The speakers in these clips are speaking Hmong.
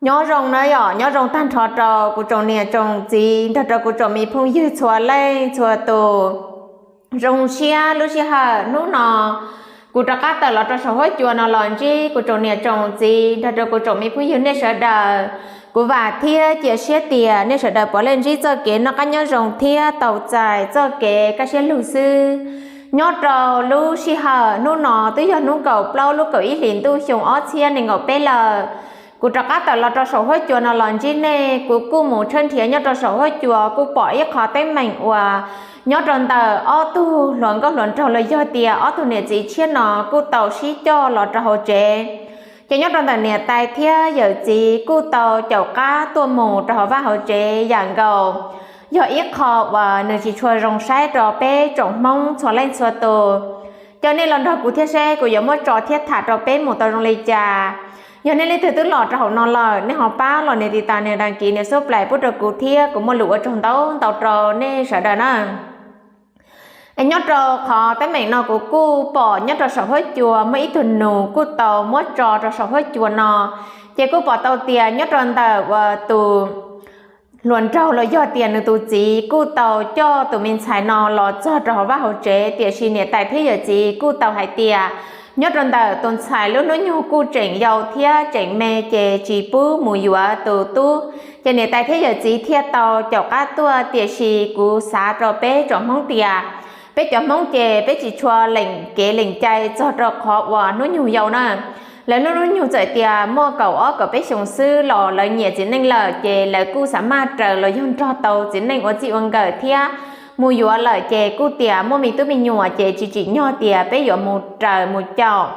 Nyob zoo na yom, nyob zoo tag nrho rau kuv tsoom niam tsoom txiv nrog rau kuv tsoom me phooj ywg txhua leej txhua tus. Zoo siab lub sij hawm hnub no kuv rov qab tawm los rau saum huab cua no los ntsib kuv tsoom niam tsoom txiv nrog rau kuv tsoom me phooj ywg nej sawv daws. Kuv vam thiab cia siab tias nej sawv daws puav leej ntsib txoj kev noj qab nyob zoo thiab tau txais txoj kev kaj siab lug xwb. Nyob rau lub sij hawm hnub no twb yog hnub kaum plaub lub kaum ib hlis ntuj xyoo ob txhiab nees nkaum peb lawm. Kuv rov qab tawm los rau saum huab cua no los ntsib nej, kuv kuj mus tshawb nrhiav nyob rau saum huab cua kuj pom ib qho teeb meem uas nyob rau ntawm ob tug hluas nkauj hluas nraug los yog tias ob tug niam txiv tshiab no kuj tau sib coj los rau hauv tsev. Ces nyob rau ntawm niam tais thiab yawm txiv kuj tau caum qab tuaj mus rau hauv vaj hauv tsev yam nkaus yog ib qho uas nws tsis tshua zoo saib rau peb tsoom Hmoob txhua leej txhua tus. Coj nej los nrog kuv thiab seb kuv yuav muab tso thiab tham rau peb mus tau zoo li cas. Yog nej leej twg twb los rau hauv no lawm, nej ho pab los nias tiv tas nias dag kiv nias xub plais pub rau kuv thiab kuv muaj lus ua tsaug ntau ntau rau nej sawv daws na. Es nyob rau qhov teeb meem no kuv kuj pom nyob rau saum huab cua muaj ib tug nus kuj tau muab tso rau saum huab cua no, ces kuj pom tau tias nyob rau ntawm uas tus hluas nraug los yog tias nws tus txiv kuj tau coj tus me ntxhais no los txog rau hauv vaj hauv tsev, tiam sis niam tais thiab yawm txiv kuj tau hais tias nyob rau ntawm tus ntxhais lub hnub nyoog kuj tseem yau thiab tseem me ces tsis pub mus yuav tus tub. Ces niam tais thiab yawm txiv thiaj tau caum qab tuaj, tiam sis kuv xav rau peb tsoom Hmoob tias peb cov Hmoob ces peb tsis tshua lees kev lees cai txog rau qhov uas hnub nyoog yau na. Lawv lub hnub nyoog txawm tias muaj kaum ob kaum peb xyoos xwb los lawv nyiam txiv neej lawm ces lawv kuj xav maj raws los yog nrog tau txiv neej ua txij ua nkawm thiab mus yuav lawm ces kuj tias muaj me tub me nyuam ces tsis tsim nyog tias peb yuav mus raws mus caum.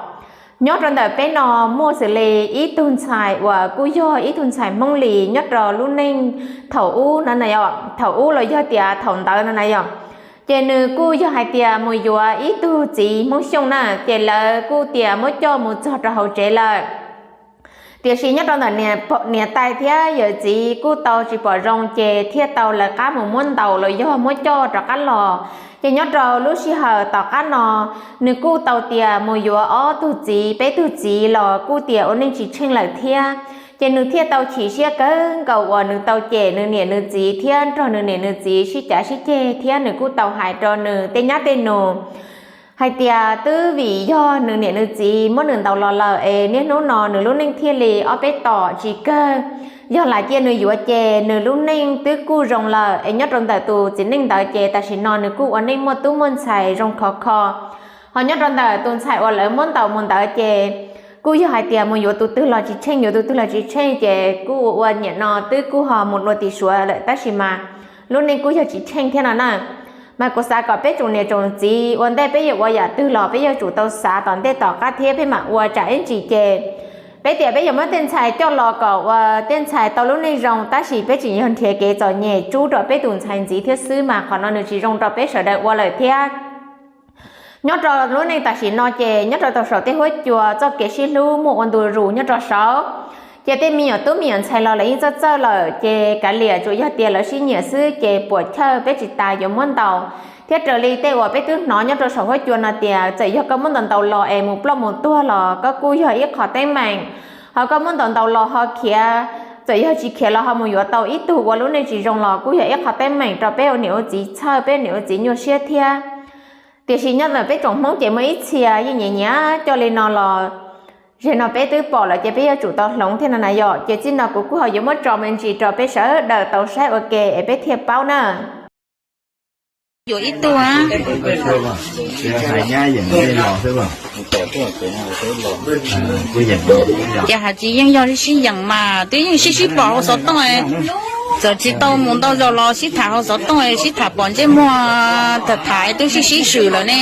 Nyob rau ntawm peb no muaj xws li ib tug ntxhais uas kuj yog ib tug ntxhais Hmoob Lis nyob rau lub neej thaum ub no na yom, thaum ub los yog tias thaum ntawd no na yom. Ces nws kuj yog hais tias mus yuav ib tug txiv Hmoob Xyooj na, ces lawv kuj tias muab coj mus txog rau hauv tsev lawm. Tiam sis nyob rau ntawm niam tais thiab yawm txiv kuj tau tsis pom zoo ces thiaj tau lawv qab mus muab ntaus los yog muab coj rov qab los. Ces nyob rau lub sij hawm tom qab no, nws kuj tau tias mus yuav ob tug txiv peb tug txiv los kuj tias ua neej tsis tsheej lawm thiab. Ces nws thiaj tau chim siab kawg nkaus uas nws tau cem nws niam nws txiv thiab nrog nws niam nws txiv sib cav sib ceg thiab nws kuj tau hais rau nws tej nyab tej nus hais tias twb vim yog nws niam nws txiv muab nws ntaus los lawm es niaj hnub no nws lub neej thiaj li ob peb tom tsis kawg. Yog lam cia nws yuav ces nws lub neej twb kuj zoo lawm es nyob rau ntawm tus txiv neej ntawd ces tam sim no nws kuj ua neej muaj tub muaj ntxhais zoo khov kho. Ho nyob rau ntawm tus ntxhais uas lawv muab ntaus mus ntawd ces kuj yog hais tias mus yuav tus twg los tsis tsheej, yuav tus twg los tsis tsheej ces kuj ua ua niam no twb kuj ho mus dua tim Suav lawm tab sis mas lub neej kuj yog tsis tsheej thiab no na. Mas kuv xav kom peb tsoom niam tsoom txiv ua ntej peb yuav ua yam twg los peb yuav tsum tau xav tom ntej tom qab thiab peb mam ua tsam ib ntsis ces peb tias peb yuav muab tej ntxhais coj los kom ua tej ntxhais tau lub neej zoo tab sis peb tseem yog nrhiav kev txom nyem tsub rau peb tus ntxhais ntxiv thiab xwb mas qhov no nws tsis zoo rau peb sawv daws ua lawm thiab. Nyob rau lub neej tam sim no ces nyob rau tau saum tej huab cua txoj kev sib hlub muaj ua ntu zus nyob rau saud. Ces tej me nyuam tub me nyuam ntxhais los lawv yeej txawj txawj lawm ces kav liam tsuas yog tias lawv sib nyiam xwb ces puam chawj peb tsis tas yuav muab ntaus. Thiab raws li tej uas peb twb hnov nyob rau saum huab cua no tias txawm yog koj muab ntaus ntaus los es mus ploj mus tuag los koj kuj yog ib qho teeb meem. Ho koj muab ntaus ntaus los ho khiav, txawm yog tsis khiav los ho mus yuav tau ib tug ua lub neej tsis zoo los kuj yog ib qho teeb meem rau peb ua niam ua txiv txhawj, peb ua niam ua txiv nyuaj siab thiab. Tiam sis nyob ntawm peb tsoom Hmoob ces muaj ib txhia yeej nyiam nyiam coj li no los, zaum no peb twb pom lawm ces peb yuav tsum tau hloov thiab no na yom. Ces txij no kuv kuj ho yuav muab tso me ntsis rau peb sawv daws tau saib ua ke es peb thiaj paub na. Yuav ib tug ces hais tsis yeej yog sib yeem mas twb yeej sib sib pom hauv xov tooj, txawm tsis tau mus ntau zaus los sib tham hauv xov tooj, sib tham pom ntsej muag tham tham twb sib sib swm lawm ne.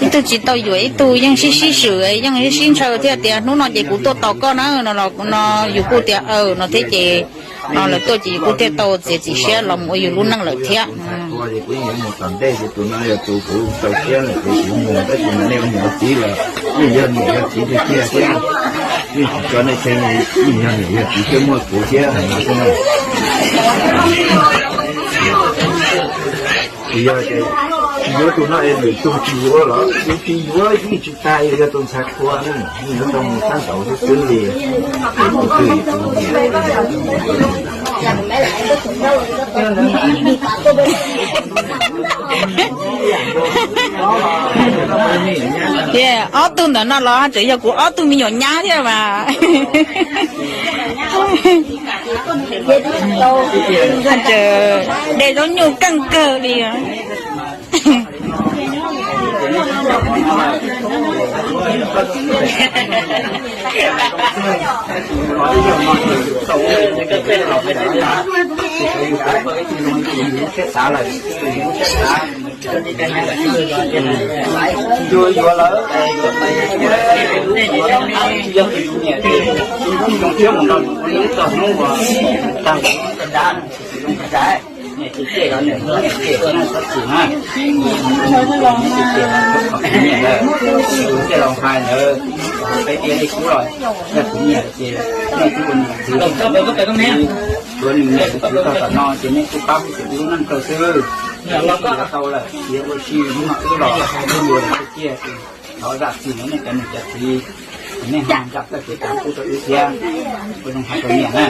Ib tug tsis tau yuav ib tug yeej sib sib swm yeej sib sib ntshaw thiab tias hnub no ces kuv tuaj tos koj na no, yus kuj tias aw no thiab ces no lawv tuaj ces yus kuj thiaj tau txiav txim siab los mus ua yus lub neej lawm thiab. Kuv yeej yuav mus tom ntej ces tus no yog tus kuv tau siab lawm ces kuv mus, tab sis mas nej ua niam ua txiv los yeej yog niam yog txiv tiag tiag thiab, yeej tsis tso nej tseg, yeej yog niam yog txiv thiab muaj kuv thiab hais no xwb na. Tsis yog ces yuav tus no es lwm tus tsis yuav los yus tsis yuav yeej tsis tag, yog tus ntxhais qhua na, yeej yuav tau mus tab ntaus xwb xwb li. Ces ob tug ntawm no los tseem yog kuv ob tug me nyuam nyab thiab mas. Tseem de zaub nyuj keej kawg li. Yuav yuav lawm, yuav tsis yog tus niam, tus zoo thiab mus nrog tus hnub uas tag ntawd. Niam tsis cem los niam, niam cem no txhob chim na. Niam tsis cem los niam, tus tej laus hais ntawd, peb tias li kub los yog tus niam ces nej twb ua niam txiv, ua niam txiv tau tam no ces nej kuj pab ua lub neej rau xwb. Tau lawm, txiv ua si hnub no wb los ua tiag. Thov zam txim rau nej cov niam cov txiv, nej ho zam txim rau wb thiab. Kuv zoo hais rau niam na,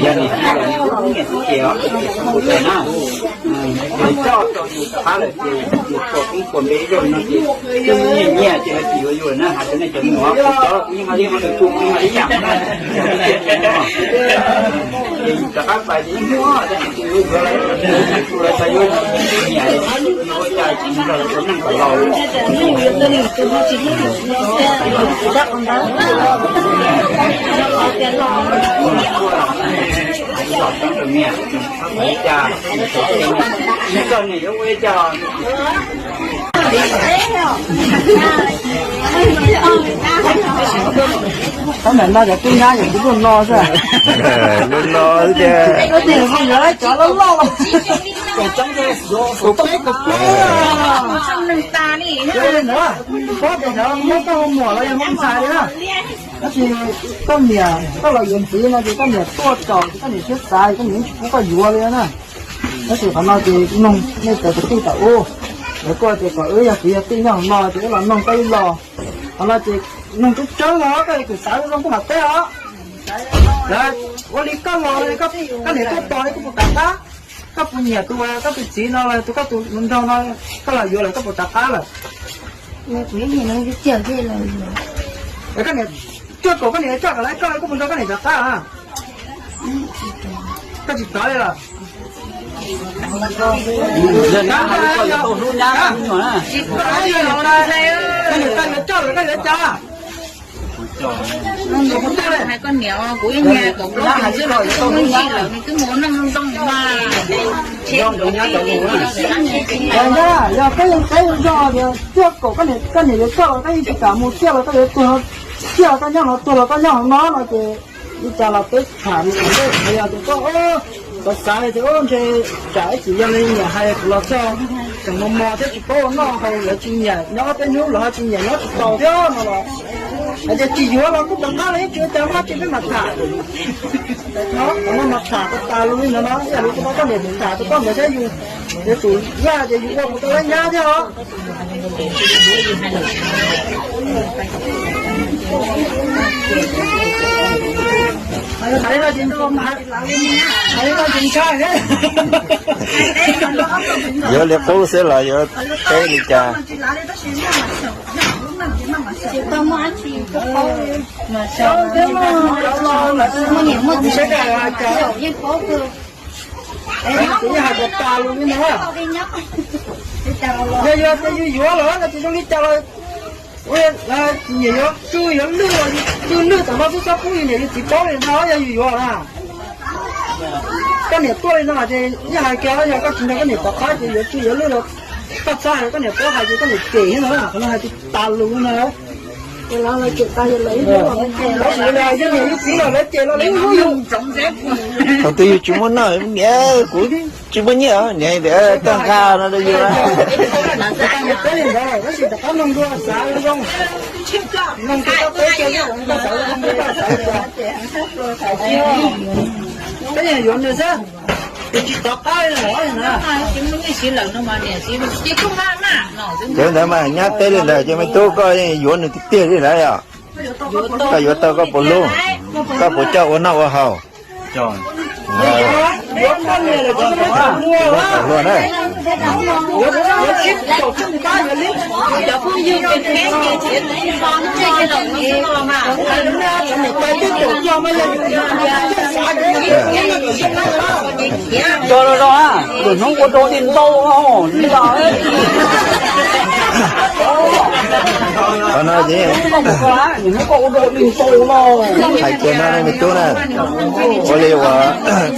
yog niam txiv los niam txiv cem os, cem txhob ua cas na. Coj rau yus qab lawm ces yus pom keeb pom npe ib zaug no ces nyiam nyiam ces lawv tsis yuav yus lawm na. Hais rau nej cov me nyuam, kuv cov kuv yeej hais li hais lus txus, kuv yeej hais li yam na. Ces yus rov qab pais ces yeej muaj, tab sis tsis yuav yuav lawm, tsis yuav lawv txhais yuav yus, nyiam yus ua cas tsis nrog lawv ua neej kom laus. Ua cas, koj niam yuav ua li cas? Tab ntawm no cov tub nyab yog kuv lub no xwb. Lub no xwb tiag. Cov loj loj los, cov tseeb, kaum peb kaum peb. Pob tias cov muab koj ua muam los yog muab ntxhais li na. Tab sis koj niam, koj los yuav ntxiv no ces koj niam tuaj tsaus ces koj niam siab xav, koj niam yeej tsis pub koj yuav li na. Tab sis qhov no ces noog nej cov kwv tij thaum ub, lawv kuj tias kom wb yog kwv yog tij nyob hauv no ces wb los noog koj ib los. Qhov no ces noog tseeb tseeb os, koj yog tus xav zoo kuj mam teb os. Lawv ua li koj los li, koj niam tuaj tos li koj puas rov qab? Koj puas nyiam tus, koj tus txiv no los tus koj tus nraug no, koj los yuav lawm koj puas rov qab lawm? Koj niam, cuaj kaum koj niam coj kom lawv koj, koj puas nrog koj niam rov qab? Koj tsis rov li los? Koj niam, koj yuav coj lawm koj yuav cas? Hais koj niam, kuv ib nyuag kaum plaub xyoo xwb los twb muaj ntsis lawm, nws twb mus ua neej zoo zoo mas. Yog koj yeej teb zoo zog tias cuaj kaum koj niam yuav coj los koj yeej tsis kam mus, ciaj los koj yuav tuag, ciaj los koj nyob no, tuag los koj nyob hauv no no ces li cas los peb tham li ntawd. Yog tias koj xav xav li tias ntshe tsam ib tsam yog li niam hais kuv los txog tseem mos mos thiab tsis paub ua noj haus, lawv tsis nyiam nyob ob peb hnub los ho tsis nyiam nyob tsis tau thiab no los hais tias tsis yuav los kuj rov qab los yeej tsis ua cas, muaj tsis peb mam tham. Qhov no mas tham tas tas lus li ntawd no, ib yam li kuv pab koj niam tham rau koj ntawd thiab, yus yuav tsum laj tias yus ua kuv tau lab nyab thiab os. Hais li no ces ntshai thiab. Yuav li qub xwb los yuav teb li cas? Kuv yeej hais kom tas lus li no. Yog yog tias yus yuav lawm no ces zoo li cas los nyiam yuav tsw yuav lwj los tsw lwj tam no xwb, txhob pub yus niam yus txiv paub li no yog yus yuav na. Koj niam tuaj li no ces yeej hais kiag, yog koj tsis nrog koj niam rov qab ces yuav tsw yuav lwj los koj txhob hais, koj niam paub hais ces koj niam cem thiab no, qhov no hais tias tas lus no. Tab sis yog niam yus txiv los lawv cem los lawv hlub yus. Thaum twg yus tsis muaj noj niam, kuv tsis muaj nyiaj niam tias koj nqa no rau yus. Tab sis rov qab mloog dua xav zoo, mloog rau koj peb rau yus, koj xav zoo koj xav zoo. Peb yog yuav nws xwb, yus tsis rov qab li lawm na. Ces ntawd mas nyab teb li ntawd ces me tub koj yeej yuav nws tiag tiag li ntawd yom? Koj yuav tau koj puas hlub? Koj puas coj ua noj ua haus? Hlua na. Cov los zog, lwm hnub ua dog dig ntau no, li no. Qhov no ces hais kiag no nej me tub na, ua li uas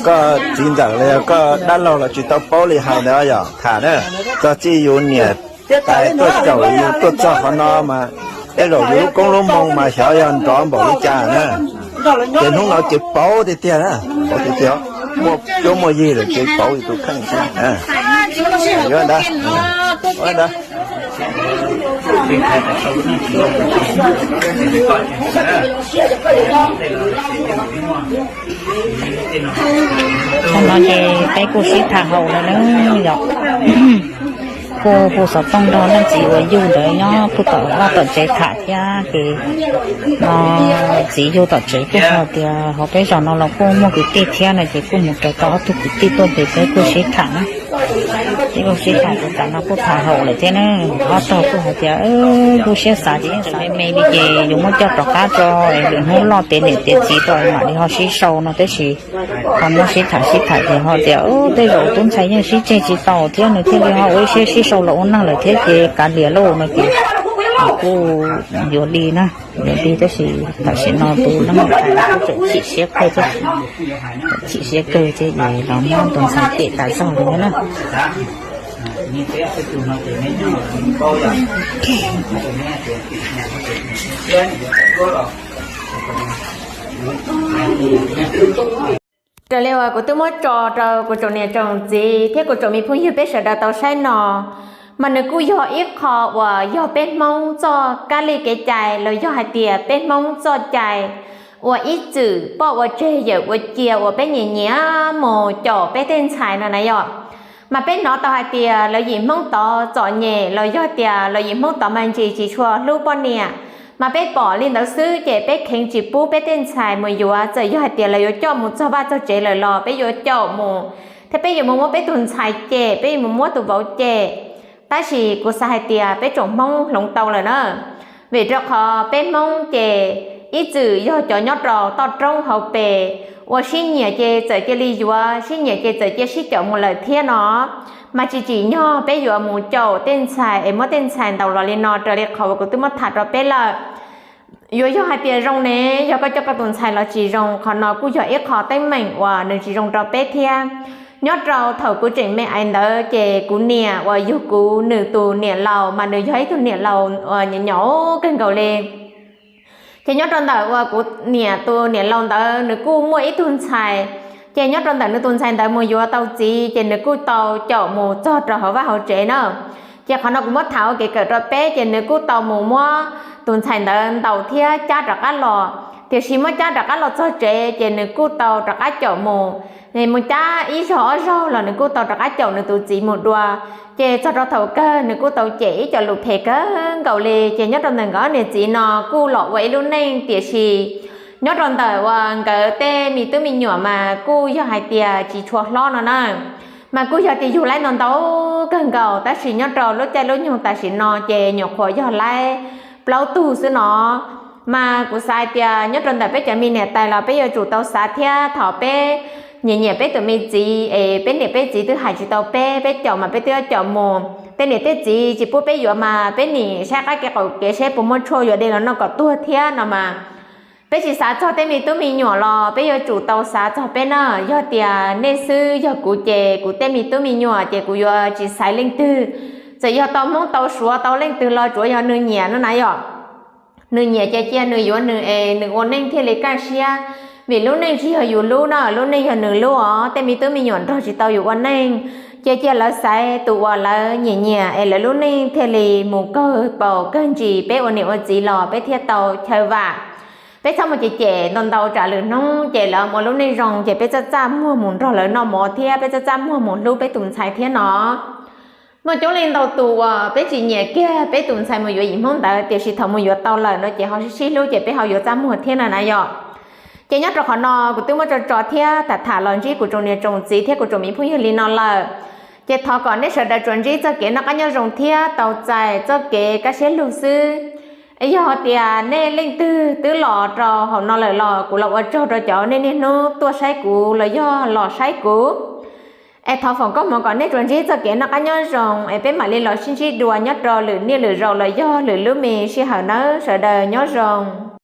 koj txiv ntxawm los yog koj dab laug los tsis tau paub li hais ntawd yog tham na, txog txij yus niam tais tuaj caum yus tuaj txog qhov no mas tej zaum yus lub koob lub moo mas xyov yog nrov npaum li cas na. Ces hnub no ces pauv tiag tiag na, pauv tiag tiag, muaj cuab muaj yig lawm ces pauv yus tus kheej xwb. Yuav ntawd, ntawd. Qhov no ces peb kuj sib tham haum lawm na yom. Kuj hu xov tooj nrog leej txiv uas yug ntawd nyob kuj tom vaj tom tsev tham thiab ces no txiv yug tom tsev kuj hais tias hauv peb zos no los kuj muaj kwv tij thiab no ces kuj mus raws tau ob tug kwv tij tuaj ces peb kuj sib tham na. Peb kuj sib tham ces tam no kuj tham haum lawm thiab na. Ob tog kuj hais tias lub siab xav ces yeej xav me me li ces yuav muab coj rov qab tso, lwm hnub loj tiav niam tiav txiv rau mam li ho sib sau no tab sis ho muab sib tham sib tham ces ho tias tej zaum tub ntxhais yeej sib tseg tsis tau thiab nws thiaj li ho ua ib siab sib sau los ua neej lawm thiab ces kav liam lauj no ces kuj yuav li na, yuav li tab sis tam sim no tus leej txiv kuj tseem chim siab kawg, chim siab kawg thiab es los muab tus ntxhais cem tas zog li thiab na. Raws li uas kuv twb muab tso rau kuv tsoom niam tsoom txiv thiab kuv tsoom me phooj ywg peb sawv daws tau saib no, mas nws kuj yog ib qho uas yog peb Hmoob txoj kab li kev cai los yog hais tias peb Hmoob txoj cai uas ib txwm poj ua tseg yawm ua cia uas peb nyiam nyiam mus caum peb tej ntxhais no na yom. Mas peb hnov tau hais tias lawv yim Hmoob tod txom nyem los yog tias lawv yim Hmoob tod mas ntsis tsis tshua hlub poj niam, mas peb pom li ntawd xwb ces peb kheev tsis pub peb tej ntxhais mus yuav, txawm yog hais tias lawv yuav coj mus txog vaj txog tsev lawm los peb yuav caum mus, thiab peb yuav mus muab peb tus ntxhais cem, peb yuav mus muab tus vauv cem. Tab sis kuv xav hais tias peb tsoom Hmoob hloov tau lawm na, vim rau qhov peb Hmoob ces ib txwm yog cov nyob rau toj roob hauv pes, uas sib nyiam ces txawm cia li yuav, sib nyiam ces txawm cia sib caum mus lawm thiab no. Mas tsis tsim nyog peb yuav mus caum tej ntxhais es muab tej ntxhais ntaus los li no raws li qhov uas kuv twb muab tham rau peb lawm. Yuav yog hais tias zoo ne, yog koj coj koj tus ntxhais los tsis zoo, qhov no kuj yog ib qho teeb meem uas nws tsis zoo rau peb thiab. Nyob rau thaum kuv tseem me aiv ntawd ces kuv niam uas yug kuv nws tus niam laus mas nws yog ib tug niam laus uas nyiam nyaum kawg nkaus li. Ces nyob rau ntawm uas kuv niam tus niam laus ntawd nws kuj muaj ib tug ntxhais, ces nyob rau ntawm nws tus ntxhais ntawd mus yuav tau txiv ces nws kuj tau caum mus txog rau hauv vaj hauv tsev na. Ces qhov no kuv muab tham ua kev kawm rau peb ces nws kuj tau mus muab tus ntxhais ntawd ntaus thiab cab rov qab los, tiam sis muab cab rov qab los txog tsev ces nws kuj tau rov qab caum mus, mus cab ib zaug ob zaug los nws kuj tau rov qab caum nws tus txiv mus dua. Ces txog rau thaum kawg nws kuj tau cem ib co lus phem kawg nkaus li, ces nyob rau ntawm nkawd ob niam txiv no kuj los ua ib lub neej, tiam sis nyob rau ntawm uas nkawd tej me tub me nyuam mas kuj yog hais tias tsis tshua hlob no na, mas kuj yog tias yug laib ntau ntau kawg nkaus, tab sis nyob rau lub caij lub nyoog tam sim no ces nyuam qhuav yog laib plaub tug xwb no. Mas kuv xav hais tias nyob rau ntawm peb cov me niam tais los peb yuav tsum tau xav thiab, thaum peb nyiam nyiam peb tus me txiv es peb niam peb txiv twb hais tsis tau peb, peb caum mas peb twb yuav caum mus, tej niam tej txiv tsis pub peb yuav mas peb nim saib qab kev qaum kev seb puas muaj tshuaj yuav de los noj kom tuag thiab no mas. Peb tsis xav txog tej me tub me nyuam los peb yuav tsum tau xav txog peb na. Yog tias nej xwb, yog kuv ces kuv tej me tub me nyuam ces kuv yuav tsis xaiv leej twg. Txawm yog tau Hmoob tau Suav tau leej twg los tsuav yog nws nyiam no na yom. Nws nyiam ces cia nws yuav nws es nws ua neej thiaj li kaj siab. Vim lub neej tsis yog yus lub na, lub neej yog nws lub os. Tej me tub me nyuam nrog tsis tau yus ua neej, ces cia lawv xaiv tus uas lawv nyiam nyiam es lawv lub neej thiaj li mus kawg paus kawg ntsis, peb ua niam ua txiv los peb thiaj tau chaw vam. Peb txhob mus cem cem ntau ntau tsam lwm hnub ces lawv ua lub neej zoo ces peb txaj txaj muag mus nrog lawv noj mov thiab peb txaj txaj muag mus hlub peb tus ntxhais thiab no. Muaj coob leej ntau tus uas peb tsis nyiam kiag peb tus ntxhais mus yuav yim Hmoob ntawd, tiam sis thaum mus yuav tau lawm no ces ho sib sib hlub ces peb ho yuav txaj muag thiab na na yom. Ces nyob rau qhov no kuv twb muab tso tso thiab tham tham los ntsib kuv tsoom niam tsoom txiv thiab kuv tsoom me phooj ywg li no lawm. Ces thov kom nej sawv daws tsuas ntsib txoj kev noj qab nyob zoo thiab tau txais txoj kev kaj siab lug xwb. Yog tias nej leej twg twb los rau hauv no lawm los kuv los ua tsaug rau cov nej niaj hnub tuaj saib kuv los yog los saib kuv. Es thov foom koob hmoov kom nej tsuas ntsib txoj kev noj qab nyob zoo es peb mam li los sib ntsib dua nyob rau lwm niaj lwm zaus los yog lwm lub me sij hawm nawb, sawv daws nyob zoo.